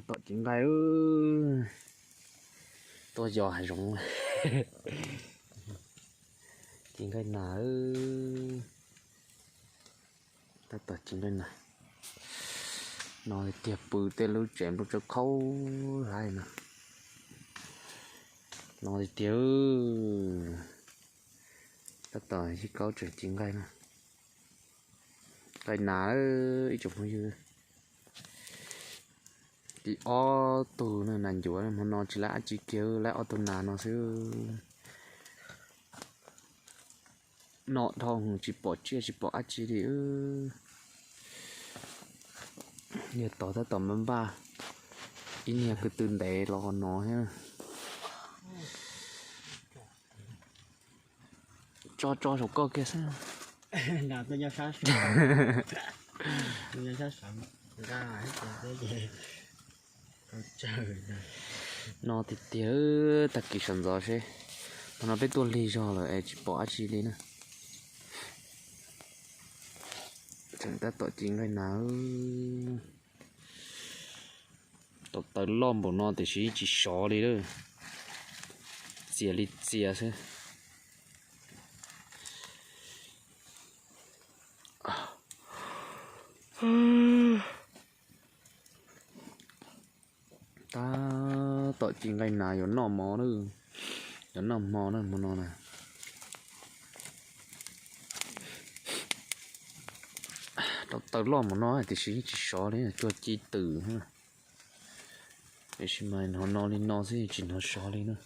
Tom ci nqaij, tuaj yos hav zoov. Ci nqaij nas, tab tom ci nqaij nas. No tiag tiag pw tej lub tsev nplooj tsawb khaub hlab no. No tiag tiag, tab tom yij kaub tseem ci nqaij na. Nqaij nas, ib tsoom phooj ywg. Tib ob tug nas ncuav, hmo no tsis laib dab tsi kiag, laib ob tug nas no xwb. Noj dhau tsis pom tsiaj tsis pom dab tsi li. Niag tod tab tom npaj npaj ib niag ko tw ntev los no thiab. Tso tso saum koj kiag xwb. No tiag tiag, tag kis sawv ntxov seb, hmo no peb tuaj lig zog lawm es tsis pom dab tsi li na. Tseem tab tom ci nqaij nas. Tau taw loj npaum no tiam sis tsis sov li lawm. Txias li txias xwb. Tab tom ci nqaij nas yuav noj mov na, yuav noj hmo na hmo no na. Tau taw loj mus no tiam sis yeej tsis sov li, cuag ci twm. Tiam sis mas hnov no li no xwb tsis hnov sov li na.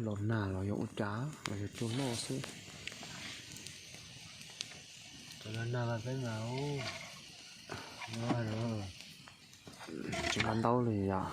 Los nag los yog ua cas los yog cua loj xwb. Los nag los peb mas, tsis nqa ntaub li yom.